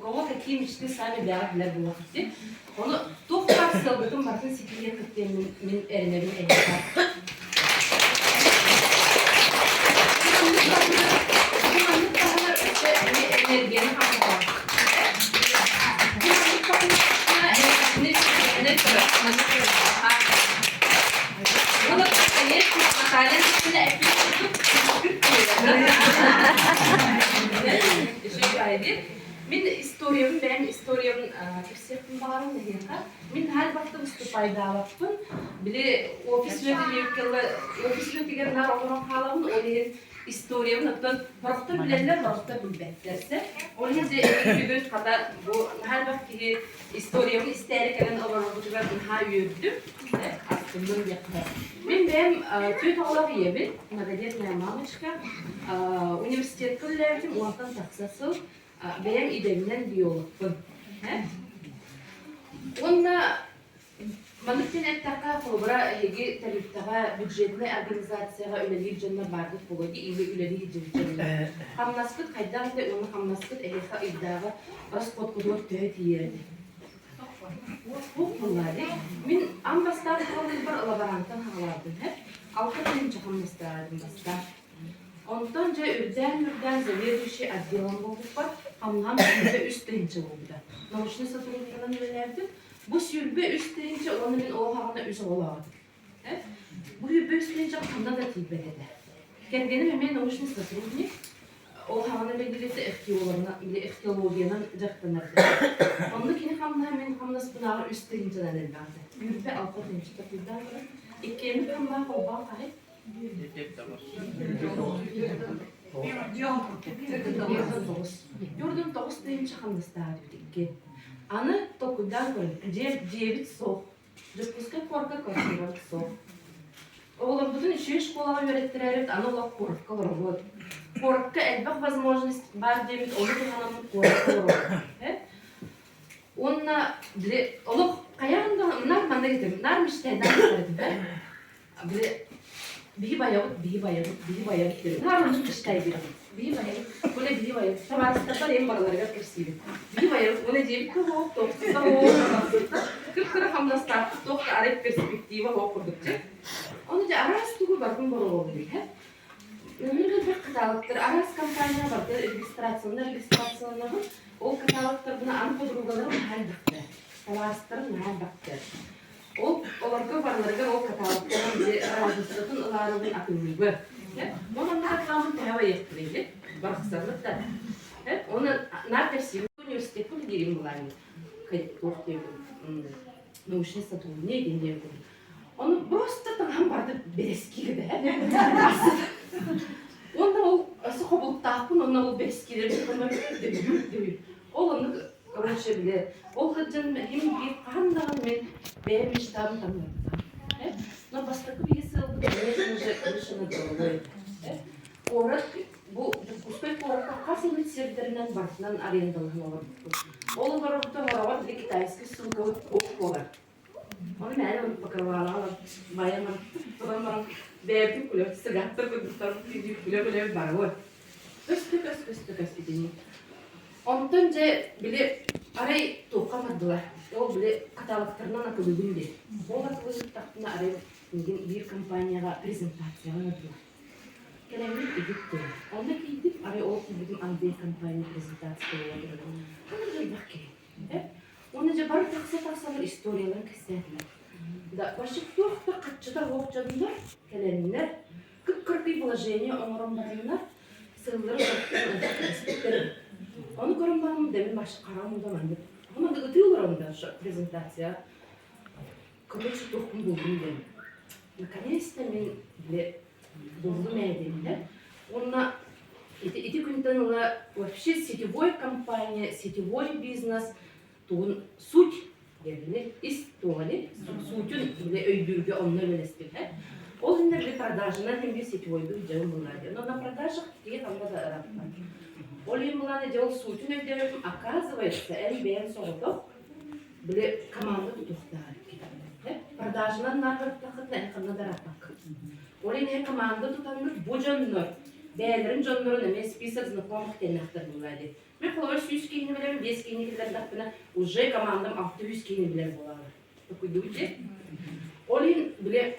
кого какие мечты сами бэйэҕит билэр буолуоххут дии. Ону туох баар сыалгытын барытын ситиһиэххит диэн мин, мин эрэнэбин эһиэхэ. Бу маннык таһыгар өссө эмиэ энергияны хамсатар. Бу маннык таһыгар энергияны көрөр. Маннык Уонна конечно, Наталья Андреевна эппит курдук, Мин историябын бэйэм историябын кэпсиэхпин баҕарабын эһиэхэ. Мин наһаа элбэхтик выступайдаабаппын. Били офис үлэтигэр офис үлэтигэр наар олорон хаалабын. Ол иһин историябын оттон сорохтор билэллэр, сорохтор билбэттэр. Ол иһин дьэ бүгүн хата бу наһаа элбэх киһи историябын истээри кэлэн олорорбутугар наһаа үөрдүм. Астынным диэххэ. Мин бэйэм түөрт оҕолоох ийэбин, многодетная мамочка. Университетка үлэлээбитим уонтан тахса сыл. Бэйэм идэбинэн биологпын. Уонна маннык диэн эттэххэ, холобура, эһиги тэрилтэҕэ бюджетнай организацияҕа үлэлиир дьоннор бааргыт буолуо дии, или үлэлии сылдьыбыт дьоннор. Хамнаскыт хайдах этэ уонна хамнаскыт эһиэхэ ыйдааҕы расходкутугар төһө тиийэр этэ? Суох буоллаа дии. Мин аан бастаан хаалыырбар лаборантан хаалаабытым һэ. 6 тыһыынча хамнастаабытым бастаан. Онтон дьэ үрдээн-үрдээн заведующий отделом буолбуппар хамнаһым 23 тыһыынча буолбута. Научнай сотруднигынан үлэлээбитим. Бу 23 тыһыынча уонна мин ол саҕана үс оҕолоох этим. Бу 23 тыһыынча ханна да тиийбэт этэ. Кэргэним эмиэ научный сотрудник. Ол саҕана биллибитэ ихтиологиянан дьарыктанар этэ. Онно кини хамнаһа мин хамнаспынааҕар үс тыһыынчанан элбэх этэ. 26 тыһыынча такыйдаан баран, иккиэммит хамнаһа холбоон хаһый? Төрдүн 9 тыһыынча хамнастаах этибит икки. Аны толкуйдаан көрүҥ, дьиэ, дьиэбит суох, Дьокуускай куоракка квартирабыт суох. Оҕолорбутун үчүгэй школаҕа үөрэттэрээбит аны олох куоракка олоробут. Куоракка элбэх возможность баар диэбит ону туһанаммыт куоракка олоробут. Уонна били олох хайаан да наар маннык этим, наар мечтайдаан этим Били биһи байабыт, биһи байабыт, биһи байабыт диэн. Наар оннук мечтайдыыбын. Биһи байабыт, уонна биһи байабыт. Табаарыстарбар эм барыларыгар кэпсиибин. Биһи байабыт, уонна дьиэбит туох, туохсута кып-кыра хамнастаахпыт, туох да арай перспектива суох курдук дьэ. Ону дьэ араас тугу барытын боруобалыыр иһэ. Өмүр элбэх каталогтар, араас компания барыта регистрацияланар, регистрацияланабын. Ол каталогтарбына аны подругаларым наһаа элбэхтэр. Табаарыстарым наһаа элбэхтэр. Ол олорго барыларыгар ол каталогтарын били разницатын ылаарыбын атыылыыбын. Ол онно атыламмын төһө байыахпыный диэн барахсаммыт да. Оны наар кэпсиибин университекка үлэлиирим былаанын туох диэбитим научный сотрудник диэн Ону просто таҥаһым барыта бэрэскигэ да Уонна ол хобулуктаахпын онно ол бэрэскилэр Ол оннук короче бile ол сылдьан иһим биир хаһан даҕаны мин бэйэм мечтабын таҥнарбатаҕым. Но бастакы биһи сыалбыт конечно же крыша над головой. Куорат бу Дьокуускай куоракка хас эмит сирдэринэн барытынан арендалаһан олорбуппут. Ол олорорбутун олороҕор били китайский сумкабыт куох буолар. Ону мээнэ оннук покрывалаҕа байан баран баран бэйэбитин күлэ сыгаттар курдуктар күлэ-күлэ барабыт. Көстө-көс көстө-көс итини. Онтон дьэ били арай туохха бардылар. Ол били каталогтарынан атылыыбын диэн. Ол атылыыттахпына арай миигин биир компанияҕа презентацияҕа ыҥырдылар. Кэлэммин иһиттим. Онно киирдим, арай ол киирбитим Андрей компания презентация буола турара. Ханна да элбэх киһи. Уонна дьэ бары тахса-тахсалар историяларын кэпсээтилэр. Да, вообще туох да хаччыта суох дьоннор кэлэннэр, кып-кыракый положение оҥорон бараннар, сыллары кэспиттэр. Ону көрөн баран дэмин баш хараҕым да маннык. Маннык ытыы олорон да презентация. Короче, туохпун буллум диэн. Наконец-то мин бile буллум ээ диэннэр. Уонна ити, ити күнтэн ыла вообще сетевой компания, сетевой бизнес тугун суть диэбини ис туоҕани сутун бile өйдүүргэ онно үлэлэспитэ. Ол иннэ бile продажанан эмиэ сетевойдук дьон булаа диэн. Но на продажах тиийэ ханна да ырааппат. Ол иһин булааны дьэ ол сутун өйдөөбүтүм оказывается эн бэйэҥ соҕотох били команда тутуохтаах Продажанан наарбаттаххытына эн ханна да ырааппаккын. Ол иһин команда тутаҥҥыт бу дьоннор бэйэлэрин дьоннорун эмиэ список знакомых диэннэхтэр буолаа дии. Мен холобур 100 киһини билэбин. 5 киһини киллэрдэхпинэ, уже командам 600 киһини билэр буолаҕын. Такуйдубут Ол иһин, бile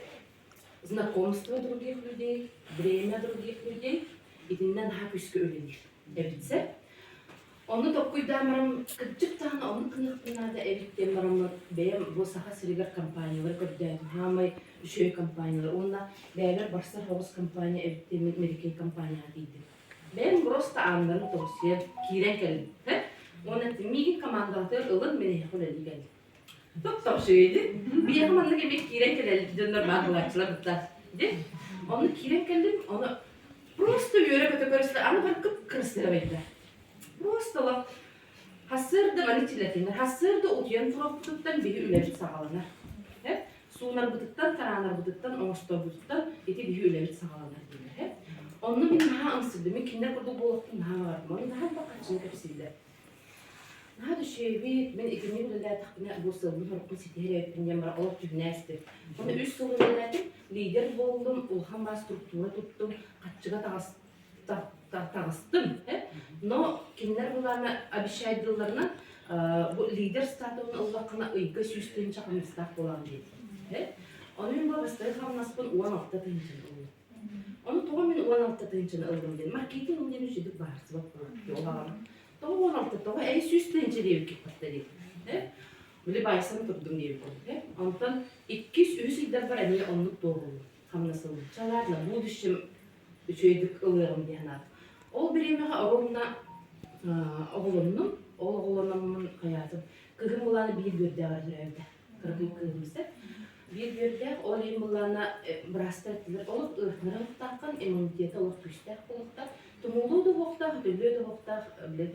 знакомство других людей, время других людей итиннэ наһаа күүскэ үлэлиир эбитсэ. Ону толкуйдаан баран, кырдьык даҕаны оннук гыныахпын наада эбит диэн бараммын, бэйэм бу Саха сиригэр компаниялары көрдөөтүм. Саамай үчүгэй компаниялар уонна бэйэбэр барсар соҕус компания эбит диэммин Mary компанияҕа тиийдим. Бэйэм просто ааннарын тоҕусуйан киирэн кэллим. Уонна миигин командаҕытыгар ылын, мин эһиэхэ үлэлии кэллим. Топ-топ Биһиэхэ маннык эмиэ киирэн кэлэр дьоннор баар буолааччылар бытта. Ди. Онно киирэн кэллим, ону просто үөрэ-көтө көрүстэ, аны бар кып-кырасыабайда. Просто олох хассыырда маны чилэтинэр, хассыырда утуйан туруохпутуттан биһи үлэбит саҕаланар. Суунарбытыттан, тараанарбытыттан, оҥосторбутуттан ити биһи үлэбит саҕаланар дииллэр. Онно мин наһаа ымсыйдым, мин кинилэр курдук буолуохпун наһаа баҕардым. Ону наһаа элбэх харчыны кэпсииллэр. Наһаа да үчүгэйбит, мин итинник үлэлээтэхпинэ бу сыалбын-сорукпун ситиһэр эбиппин диэн баран олох түһүнээстим. Уонна үс сыл үлэлээтим, лидер буоллум, улахан баар структура туттум, хаччыга таҕыстым. Но кинилэр былаана обещайдыылларынан бу лидер статуһун ыллаххына ыйга 100 тыһыынча хамнастаах буолаҕын диэтилэр. Ону мин бу бастакы хамнаспын 16 тыһыынчаны ыллым. Ону тоҕо мин 16 тыһыынчаны ыллым диэн маркетинг диэн үчүгэй баарсыбат буолар. Тоҕо 16, тоҕо эй 100 тыһыынча диэбиккит батта диэтим. Били байсан турдум диэбит курдук. Онтон иккис, үһүс ыйдарбар эмиэ оннук туоһуллум. Хамнас ылбычча ладно, в будущем үчүгэйдик ылыаҕым диэн санаатым. Ол бириэмэҕэ оҕолонно оҕолоннум. Ол оҕолономмун хайаатым. Кыһын былаана биир бүөрдээҕэр төрөөбүтэ. Кыракый кыыһым истэр. Биир бүөрдээх, ол иһин былаана быраастар эттилэр, олох ыарахтааххын, иммунитета олох күүстээх буолуохтаах, тумуулуу да уһуохтаах, өтөллүө да уһуохтаах, били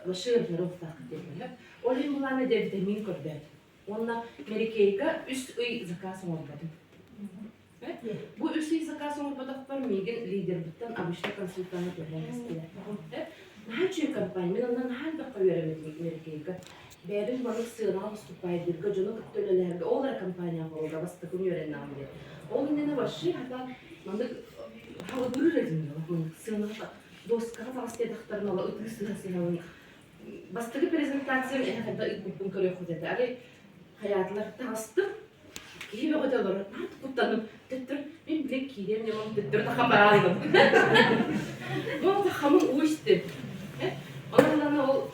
вообще ыарахтаах диэтилэр. Ол иһин былаана дьэ витамин көрдөөтүм. Уонна Mary үс ый заказ оҥорботум. Бу үс ый заказ оҥорботохпор миигин лидербиттэн обычно консультант түһэрэн кэстилэр. Наһаа үчүгэй компания. Мин онно наһаа элбэххэ үөрэммитим Mary Бэйэбин маннык сыанаҕа выступайдыырга, дьону кытта үлэлэһэргэ ол эрэ компанияҕа холобура бастакын үөрэннэҕим диэн. Ол иннинэ вообще хата маннык халыбырыр этим маннык сыанаҕа доскаҕа таҕыс диэтэхтэринэ ола ытыы сыһа сыһабын. Бастакы презентациям эһэ хайда ыыппыппын көрүөххүт этэ. Арай хайаатылар таҕыстым киһи бөҕөтө олорор наһаа куттанным төттөр мин билэ киириэм ньымам төттөрү тахан бараалым ол тахамын уу истим онон ол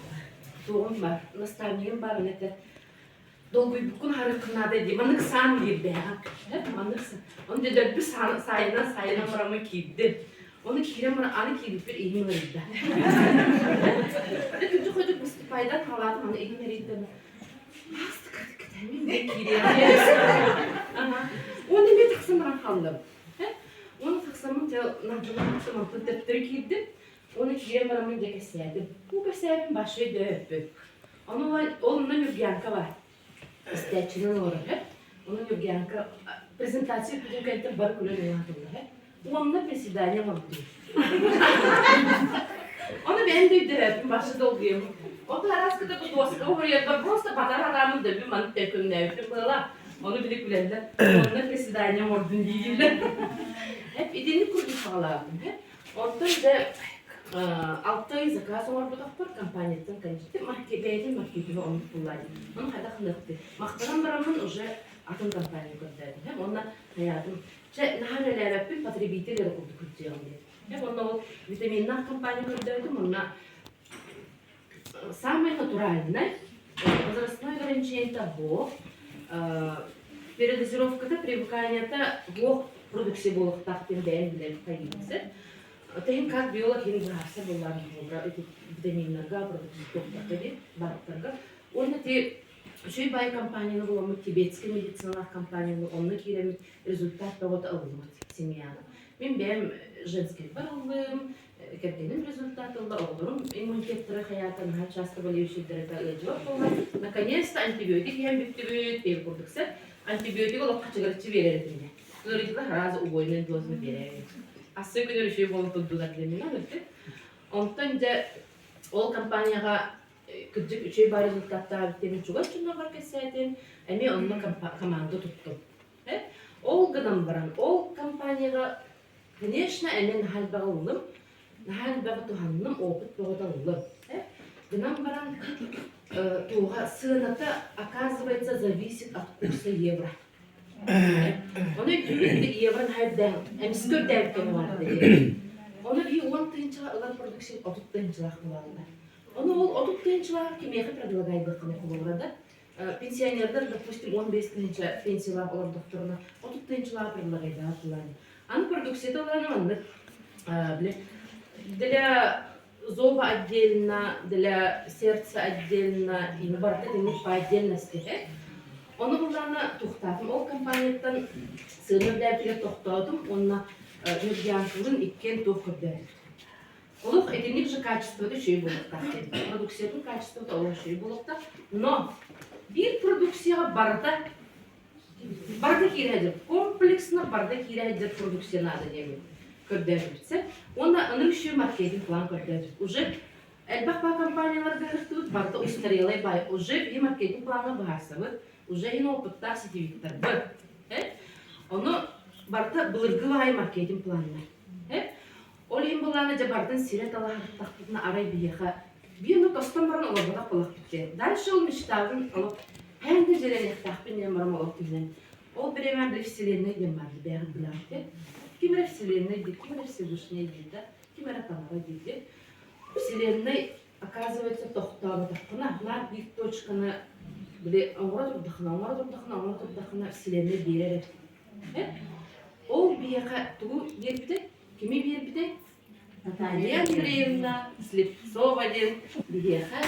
туоҕум бар наставнигым бар он этэ долгуйбуккун харыаххын наада дии маннык саан киирдээҕэ маннык он дөлбү саайынан саайынан бараммын киирдим ону киирэн баран аны киирбиппэр иһим ыарыйда күнчү ходук выступайдан халаатым аны иһим эрийдэ Уонна эмиэ тахсан баран хааллым. Уонна тахсаммын дьэ наадалаах мантан төттөрү киирдим. Уонна киирэн бараммын дьэ кэпсээтим. Бу кэпсээбин вообще өйдөөбөппүн. Ону ол онно Ньургианка баар. Истээччинэн олорор. Ону Ньургианка презентация бүтүн кэнниттэн бары күлэн улаатыллар. Уонна приседание оҥордум. Ону бэйэм да өйдөһөппүн, башы долгуйабын. Ол араас кыта бу дуоска уһуйарбар просто батар араамын дөбү маннык көҥнөөбүтүм быала. Ону били күлэллэр. Онно приседание оҥордун дииллэр. Эп итинник курдук саҕалаабытым. Оттон дьэ 6 ый заказ оҥорботохпор компанияттан конечно бэйэтин маркетинга оннук буллаа дии. Ону хайдах гыныахпытый? Махтанан бараммын уже атын компания көрдөөтүм. Уонна хайаатым Чэ, наһаа үлэлээбэппин, потребитель эрэ курдук кырдьыаҕым диэн. Дьэ, онно ол витаминнаах компания көрдөөтүм, онно самый натуральный, возрастной ограничение ВОК, передозировката, привыканиета ВОК продукция буолуохтаах диэн бэйэм билэн хайыыбын. Тэһин как биолог иһин быһаарса буоллаан витаминнарга, продукцияларга диэн барыттарга. Уонна ти үчүгэй баай компанияны буламмыт тибетскэй медициналаах компанияны онно киирэммит результат бөҕөтө ыллыбыт семьяны. Мин бэйэм женскайбар ыллым, кэргэним результат ылла, оҕолорум иммунитеттара хайаата наһаа часто болеющийдэрэ ыалдьыбат буолла. Наконец-то антибиотик иһэн бүттүбүт диэн курдук сэр. Антибиотик олоххо чыгырыччы биэрэр этим Ыарыйдылар сразу убойнай дозаны биэрээбин. Ассы күнүр үчүгэй буолан турдулар диэн мин Онтон дьэ ол компанияҕа кырдьык үчүгэй баар результаттаабыт диэн чугас дьоннорбор кэпсээтим, эмиэ онно команда туттум. Ол гынан баран, ол компанияҕа, конечно, эмиэ наһаа элбэҕи ыллым, наһаа элбэҕи туһанным, опыт бөҕөтө ыллым. Гынан баран туоҕа сыаната, оказывается, зависит от курса евро. Ону өйдүүбүт евро наһаа үрдээн, эмискэ үрдээбит кэмэ баар диэн. Ону биһи 10 тыһыынчаҕа ылар продукция 30 тыһыынчалаах буолаллар. Ону ол 30 тыһыынчалаах кимиэхэ предлагайдыаххына холобура да, пенсионердар, допустим, 15 тыһыынча пенсиялаах олордохторуна, 30 тыһыынчалаах предлагайдаах буолааны. Аны продукцията ылааны маннык для зоба отдельно, для сердца отдельно, и барыта итинник по отдельности. Ону буллаана тухтаатым. Ол компанияттан сыана үрдээбитигэр тохтоотум уонна Нургианкалын иккиэн туох көрдөөбүт. Олох итинник же качествода үчүгэй буолуохтаах диэн. Продукциятын качествота олох үчүгэй буолуохтаах. Но биир продукцияҕа барыта барыта киирэ сылдьар. Комплексно барыта киирэ сылдьар продукция наада диэммит көрдөөтүбүт. Уонна аны еще маркетинг план көрдөөтүбүт. Уже элбэх баа компанияларга ыһыктыбыт, барыта устарелай баай. Уже биһи маркетинг плаҥҥа быһаарсабыт, уже иһин опыттаах сетевиктарбыт. Ону барыта былыргы баай маркетинг планнар. Ол иһин былаана дьэ барытын сирэ талаһаттахпытына арай биһиэхэ биир ну тостон баран олорботох буолахпыт диэн. Дальше ол мечтабын олох хэн да дьиэлэниэхтээхпин диэн баран олох түһүнэн. Ол бириэмэ били вселенная диэн баар бэйэҕит билэҕит диэн. Ким эрэ вселенная диир, ким эрэ Всевышний диир да, ким эрэ таҥара диир диэн. Вселенная, оказывается, тохтооботоххуна, наар биир точканы били оҥоро турдахына, оҥоро турдахына, оҥоро турдахына вселенная биэрэр эбит. Ол биһиэхэ тугу биэрбитэй? Кими биэрбитэй? Наталья Андреевна Слепцова диэн биһиэхэ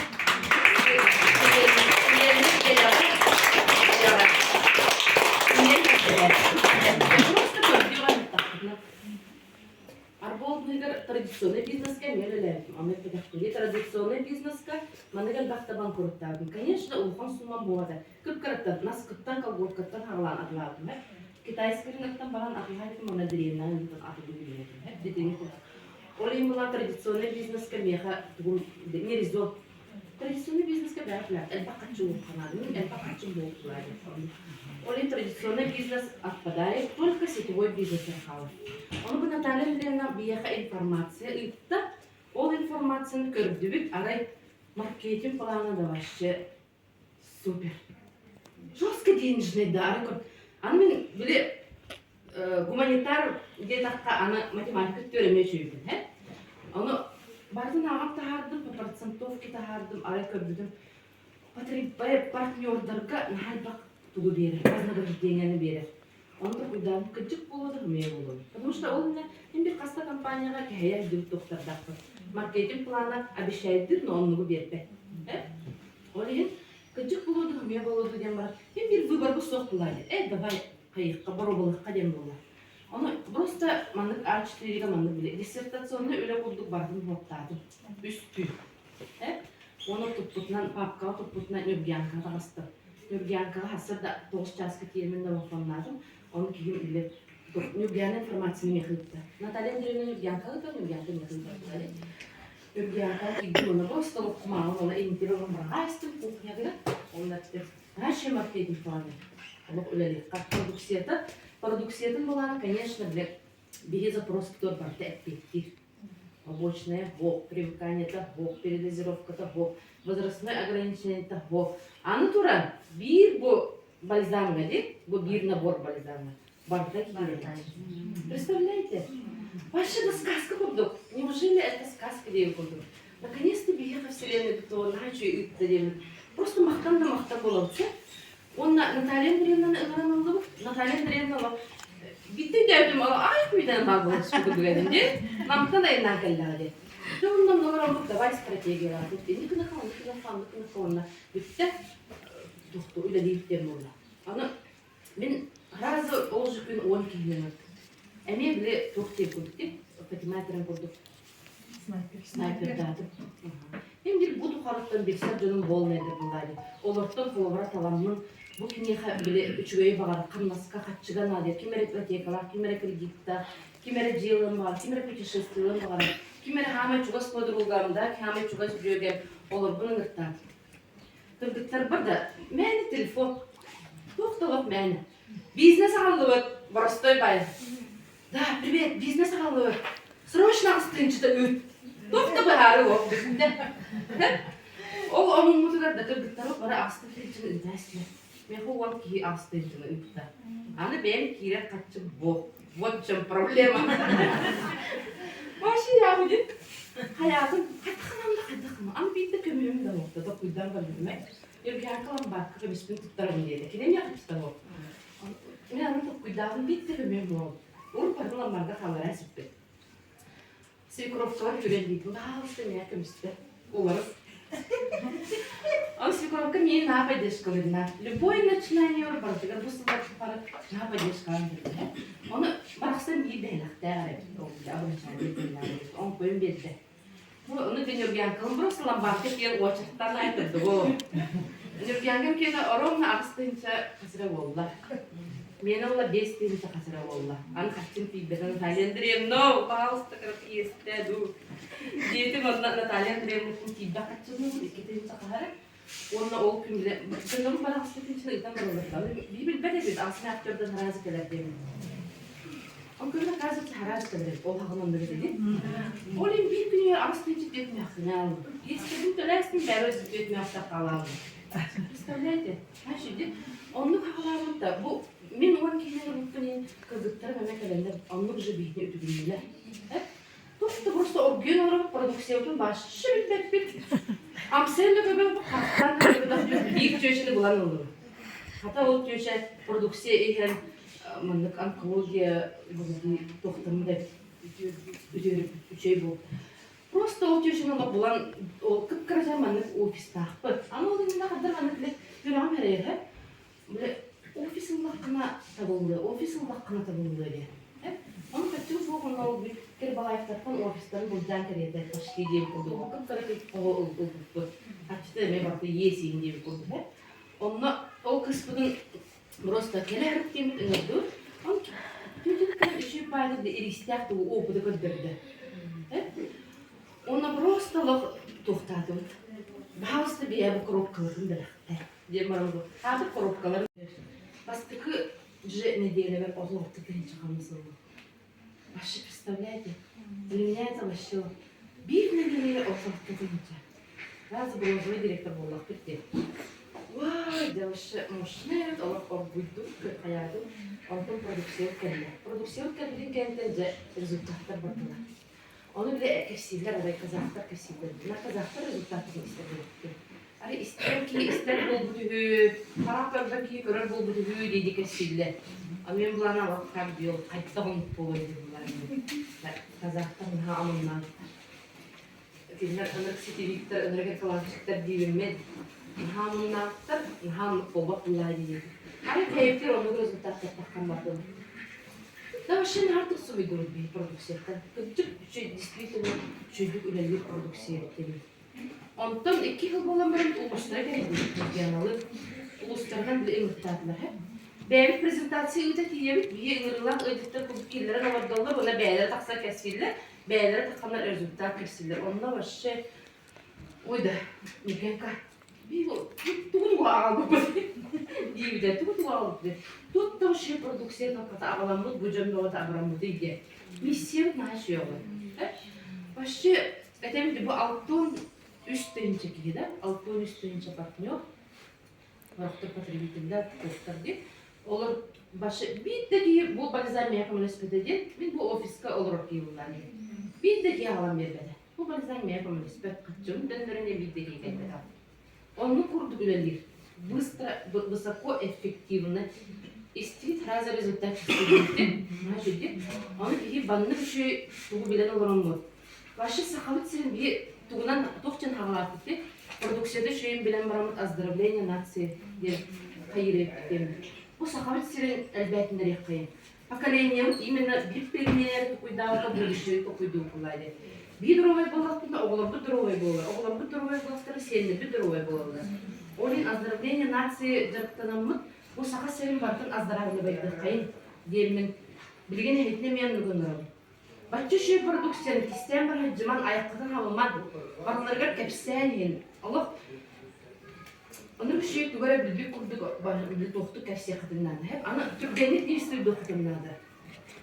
Просто көрдүөх Арболдныгар традиционный бизнеска эмиэ үлэлээбитим. Аны эппэтэхпиний традиционный бизнеска маннык элбэхтэ банкроттаабытым. Конечно, улахан суммам буолбата. Кып-кыраттан, наскыттан, колготкаттан хаалаан атылаабытым. Китайский рыноктан баран атылаабытым, уонна дреннан ыытан атылыы билбэтим. Дитини курдук. Ол иһин была традиционный бизнеска миэхэ тугум не резон. Традиционный бизнеска бэҕэ элбэх харчы уурханаадым, элбэх харчы буолтулаа диэн. Ол иһин традиционный бизнес отпадает, только сетевой бизнес хаалар. Ону бу Наталья Андреевна биһиэхэ информация ыытта. Ол информацияны көрдүбүт, арай маркетинг плана да вообще супер. Жестко денежный да, арай Аны мин били гуманитар диэтэххэ аны математика өттүгэр эмиэ үчүгэйбин һэ. Ону барытын ааҕан таһаардым, по процентовке таһаардым, арай көрбүтүм партнердарга наһаа элбэх тугу биэрэр, вознаграждениены биэрэр. Ону толкуйдаабыт кырдьык буолуо да хомуйа буолуо. Потому что ол иннэ мин бир хаста компанияҕа кэһэйэр илдьибит доктордаахпын. Маркетинг плана обещайдыр, но оннугу биэрбэт. Ол иһин кырдьык буолуо да хомуйа буолуо диэн баран, мин бир выборбут суох буолаа диэн. Э, давай хайыахха, боруобалыахха диэн буолла. Ону просто маннык А4-га маннык биле диссертационный үлэ курдук барытын хуоттаатым. Үс күн. Э? Оны туппутунан, папкаҕа туппутунан Нюргянкаҕа таҕыстым. Нюргянкаҕа сарсыарда 9 чааска тиийэммин домофоннаатым. Ону киһим биле Нюргяна информацияны миэхэ ыытта. Наталья Андреевна Нюргянкаҕа ыытар, Нюргянка миэхэ ыытар. Нюргянкаҕа киирдим, оны просто кумааҕын оны интире ылан быраҕаастым кухнятыгар. Онно Наши маркетинг планы. Олох үлэлиэххэ. Продукцията, продукциятын былаана, конечно, для биһи запрос барыта эппиэттиир. Побочное һуох, привыканиета һуох, передозировката һуох, возрастной ограничениета һуох. Аны туран, биир бу бальзамҥа дии, бу биир набор бальзамҥа барыта киирэр. Представляете? Вообще да сказка курдук. Неужели это сказка диэн курдук? Наконец-то биһиэхэ вселенная бүтүн наһаа үчүгэй ыытта диэммит. Просто махтан да махтан буолабыт. Уонна Наталья Андреевнаны ыҥыран ыллыбыт. Наталья Андреевна биирдэ өйдөөбүтүм, ай күйдэн баар буолан түспүт дии. Намтан айаннаан кэллэҕэ дии. Дьэ онно олороммут давай стратегиялаатыбыт. Инник гыныха, оннук гыныха, оннук гыныха уонна бүттэ тохту үлэлиир диэн буолла. Аны мин сразу ол же күн 10 киһини ыҥырдым. Эмиэ били туох диэн курдук дии, Фатима этэрин курдук снайпердаатым. Мин бир бу тухарыттан билсэр дьонум буолнайдар буоллаа дии. Олортон холобура таламмын бу киниэхэ били үчүгэйи баҕар хамнаска хаччыга наадыйар, ким эрэ ипотекалаах, ким эрэ кредиттаах, ким эрэ дьиэ ылыан баҕарар, ким эрэ путешествиелыан баҕарар, ким эрэ хаамай чугас подругам да, хаамай чугас дьүөгэм олорбун ыҥыртаатым. Кыргыттарбар да мээнэ телефон, туох да олох мээнэ. Бизнес аҕаллыбыт, боростой бай. Да, привет, бизнес аҕаллыбыт. Срочно астыынчыта ыыт. Туох да быһаарыы ол. Ол омуммутугар да кыргыттары бары аҕыста тыһыынчаны ыыта истилэр. Миэхэ уон киһи 8 тыһыынчаны ыыппыта. Аны бэйэм киирэр харчым буох. Вот в чем проблема. Вообще я будет хайаатын хайдаханам да хайдаханам. Аны биирдэ көмүөм да буолта токуйдаан көрбүтүм ээ. Юргианка ламбаакка көмүспүн туттарым диэтэ. Кини эмиэ хапыста буол. Мен аны токуйдаабын биирдэ көмүөм буол. Урут барын ламбарга хаалларан сиппит. Свекровкалар күрэллиитин баһаалыста миэхэ көмүстэ. Уларыс. Он свекровка миин наһаа поддержкалыырна. Любой начинание барытыгар бу сыллар тухары наһаа поддержкалаан биэрдэ. Ону барахсан биир бэһилэхтээх эрэ оҥкойун биэрдэ. Ону Нюргянкалым просто ломбардка киэн уочараттан айтырдыбы. Нюргянкам киэнэ ровно 8 тыһыынча хасыра буолла. Миэнэ буолла 5 тыһыынча хасыра буолла. Аны харчым тиийбэтэ Наталья Андреевна, пожалуйста, иэстээ дуу. Диэтим онно Наталья Андреевнаттан тиийбэх харчыбын 2 тыһыынча хаһара. Уонна ол күн бile дьоннорум барахсы тыынчаны ыытан бараллар. Биир билбэт эбит, аҕысын актердан хараазы кэлэр диэмин. Ол күн оказывается хараазы кэлэр ол хаҕын онно билигин. Ол иһин биир күнүгэр 8 тыһыынча түөрт мээхсини аалым. Иэстэбин төлөөстүм, бэйэбэр түөрт мээхсэ хаалаабым. Представляете? Значит, оннук хаалаабыт да, бу мин 10 киһини ылбыппын иһин кыргыттарым эмэ кэлэннэр оннук же биһини үтүгүннүлэр. Туох да просто оргуйан олорон продукциябытын вообще билбэппит. Амсайын да көрбөппүт, хастаан да көрбөтөхпүт. Биир чүөчэни булан ыллым. Хата ол чүөчэ продукция иһэн маннык онкология туохтаммыт эбит үчүгэй буол. Просто ол чүөчэни олох булан ол кып-кыра маннык офистаахпыт. Аны ол иннинэ хаддар маннык бile сүрэҕим эрэйэ Бile офис ыллаххына табыллыа, офис ыллаххына табыллыа диэн. Ону хаччы суох онно ол Кирбалаевтартан офистарын былдьаан кэриэтэ почти диэн курдук кып-кыра оҕо ылбыппыт. Харчыта эмиэ барыта иэсиин диэбит курдук. Онно ол кыспытын просто кэлэ диэммит ыҥырдыбыт. Он түтүн үчүгэй баайда иристээх тугу опыты көрдөрдө. Онно просто олох туохтаатыбыт. Баһаалыста биэ бу коробкаларын бэлэхтэ. Диэн баран хаатыр коробкаларын бастакы же нэдиэлэбэр 36 тыһыынча хамнас ыллым. Вообще представляете? Для меня это вообще биир нэдиэлэгэ 36 тыһыынча. Раз бронзовый директор буоллахпыт дии. Вай, да вообще мощный эбит, олох оргуйдум, хайаатым. Онтон продукция кэллэ. Продукция кэлбитин кэнниттэн дьэ результаттар бардылар. Ону бile кэпсииллэр, арай казахтар кэпсииллэр. Мына казахтар результаттарын истэр буолбут. Арай истэр киһи истэр буолбут үһү, харах көрбөт киһи көрөр буолбут үһү дии кэпсииллэр. А мен булана алаккар диэл хайдах оннук буолуой дииллэр. Казахтар наһаа омуннаахтар. Кинилэр ынырык сетевиктэр, ынырык экологиктар диибин мен. Наһаа омуннаахтар, наһаа оннук буолбат буоллаа диибин. Арай кэйиптер оннук результаттар таххан бардылар. Да вообще наһаа суруйдубут биһи продукцияттан. Кырдьык үчүгэй, действительно үчүгэйдик үлэлиир продукция эбит. Онтон 2 сыл буолан баран улуустара кэлбит регионалы улуустарынан били ыҥыртаатылар һэ. Бэйэбит презентация ыыта тиийэбит, биһи ыҥырыылаах ыалдьыттар курдук киллэрэн олордоллор уонна бэйэлэрэ тахсан кэпсииллэр, бэйэлэрэ тахханнар результат кэпсииллэр. Онно вообще ой да, Нургенка, тугу аҕалбыппыт диибитэ, тугу тугу аҕалбыппыт. Тут да вообще продукция таппата аҕаламмыт, бу дьон бөҕөтө абыраммытый диэн. Миссиябыт наһаа үчүгэй. Вообще этэбит бу 63 тыһыынча киһи да, 63 тыһыынча партнер, сорохтор потребителлэр, туристар диэн. Олор башы биир да киһи бу бальзам миэхэ көмөлөспөтө диэн, мин бу офиска олорор киһи буоллаҕым. Биир да киһи аҕалан биэрбэтэ. Бу бальзам миэхэ көмөлөспөт, хаччыбын төннөрөн биир да киһи кэлбэтэх. Оннук курдук үлэлиир. Быстро, высоко эффективно. Истибит сразу результат чувствуете. Значит, ону киһи баннык үчүгэй тугу билэн олороммут. Вообще сахабыт сирин биһи тугунан туох дьон хаҕалааппыт дии. Продукцияда үчүгэйин билэн бараммыт оздоровление нации диэн хайыыр диэн. Бу сахабыт сирин элбээтиннэриэххэйин. Поколениебыт именно биир пионер токуйдаабыта будущее токуйдуукулаа диэн. Биир здоровай буоллахпытына оҕолорбут здоровай буолар, оҕолорбут здоровай буоллахтара сиэннэрбит здоровай буолаллар. Ол иһин оздоровление нации дьарыктанаммыт бу Саха сирин барытын оздоравливайдыаххайын диэммин билигин эһитинэ эмиэ оннук ыҥырабын. Бачча үчүгэй продукцияны кистээн баран дьыман айаххытын халыман, барыларыгар кэпсээн иһин олох Ону үчүгэй тугу эрэ билбит курдук туохтук кэпсиэххитин наада. Аны түргэнник действуйдуоххутун наада.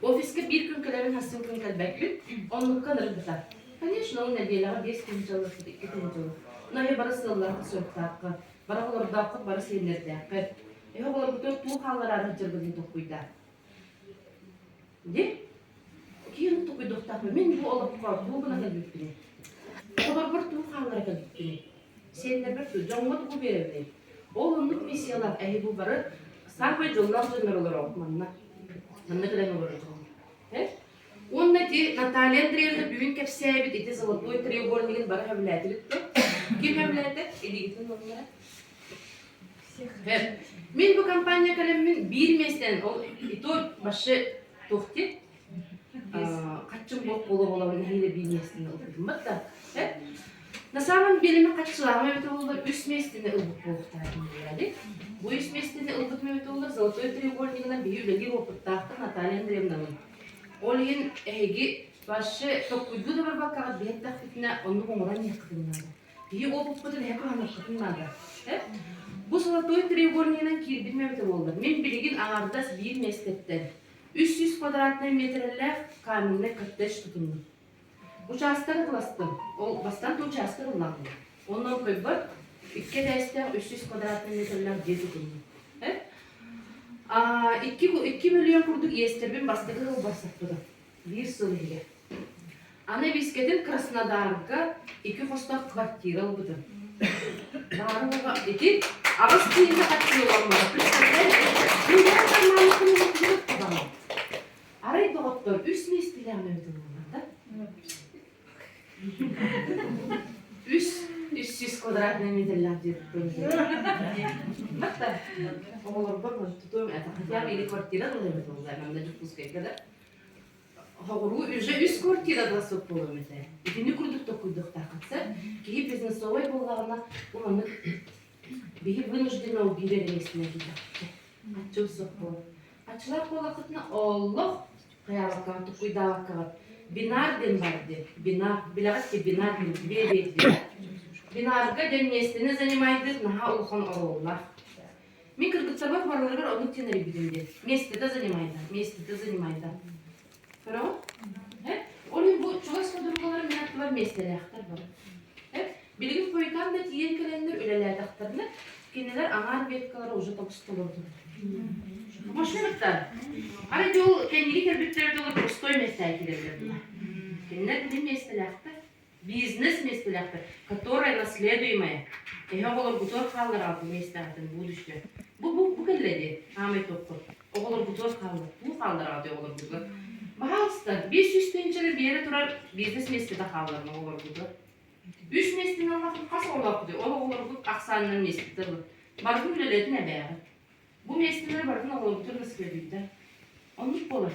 Офиска биир күн кэлэбин, хассын күн кэлбэппин. Оннукка ынырык бытар. Конечно, ол нэдиэлэҕэ 5 күн дьаллахпыт, 2 күн дьаллах. Онно бары сыаллааххыт соруктааххыт, бары оҕолордооххут, бары сиэннэрдээххит. Эһи оҕолоргутугар туох хааллараары сылдьаргытын толкуйдаа. Дии? Киһи толкуйдуохтаахпын. Мин бу олоххо тугу гына кэлбиппиний? Оҕолорбор тугу хааллара кэлбиппиний? Сиэннэрбэр туу, дьоҥҥо тугу биэрэбиний? Ол оннук миссиялаах эһи бу бары саамай дьоллоох дьоннор олороҕут манна. Манна кэлэн олорор дьон. Уонна ити Наталья Андреевна бүгүн кэпсээбит ити золотой треугольнигын бары сөбүлээтибит дуо? Ким сөбүлээтэ? Илиигитин ыллара. Мин бу компания кэлэммин биир миэстэнэн ол и то вообще туох диэн хаччым буох буола буолабын нэһиилэ биир миэстэни ылбытым да. На самом деле мен хаччылааҕым эбитэ буоллар үс миэстэни ылбыт буолуохтаах Бу үс миэстэни ылбытым эбитэ буоллар золотой треугольнигынан биһи үлэлиир опыттаахпын Наталья Андреевнабын. Ол иһин эһиги вообще толкуйдуу да барбаккаҕыт биһэттэхпитинэ оннук оҥорон иһиэххитин наада. Биһи опыппытын эһэ туһаныаххытын наада. Бу золотой треугольнигынан киирбитим эбитэ буоллар. Мин билигин аҥардас биир миэстэттэн 300 квадратнай миэтэрэлээх каменный коттедж тутуннум. Учаастагы ыластым. Ол бастаан да учаастак ыллаҕым. Онно көрбөт икки этээстээх 300 квадратный метрлээх дьиэ тутуннум. 2 миллион курдук иэстэрбин бастакы сыл барсаппытым. Биир сыл иһигэр. Аны эбискэтин Краснодарга икки хостоох квартира ылбытым. Баара ити 8 тыһыынча харчы ылан Арай доҕоттор үс миэстэлээх эбит буоллар да? Үс 300 квадратный метрлээх дьиэ Батта оҕолорбор тутуом это хотя бы или квартира дылы эбит буолла манна Дьокуускайга да Хоҕуруу уже үс квартира да суох буолуом этэ. Итини курдук толкуйдуохтааххытса киһи бизнесовой буоллаҕына маннык биһи вынужденно убиирэр миэстэнэ киирдэхпит. Аччык суох буолар. Аччылаах буоллаххытына олох хайаабаккаҕыт, туккуйдаабаккаҕыт бинар диэн баар диэн. Бинар. Билэҕит ки бинар диэн две Бинарга диэн миэстэни занимайдыыр наһаа улахан оруоллаах. Мин кыргыттарбар барыларыгар оннук диэн эрийбитим диэн. Миэстэтэ занимайда, миэстэтэ занимайда. Көрөҕүт? Ол иһин бу чугас подругаларым мин аттыбар миэстэлээхтэр бары. Билигин хойутаан да тиийэн кэлэннэр үлэлээтэхтэринэ, кинилэр аҥаар веткалара уже тобус-толордулар. Машинаттар. Арай дьол кэнники кэлбиттэрэ дылы пустой миэстэҕэ киирэллэр. Кинилэр били миэстэлээхтэр. Бизнес миэстэлээхтэр, которая наследуемая. Эһэ оҕолоргутугар хааллар бу миэстэҕитин будущее. Бу бу бу кэллэ дии, хаамай топпут. Оҕолоргутугар хааллар, бу хааллар оҕолоргутугар. Баһаалыста, 500 тыһыынчаны биэрэ турар бизнес миэстэтэ хаалларна оҕолоргутугар. Үс миэстэни ыллаххыт хас оҕолоохпутуй? Ол оҕолоргут ахсаанынан миэстэтэ ылын. Барытын үлэлэтин эбээҕит. Бу миэстэлэри барытын оҕолоргутугар наследуйдар. Оннук буолар.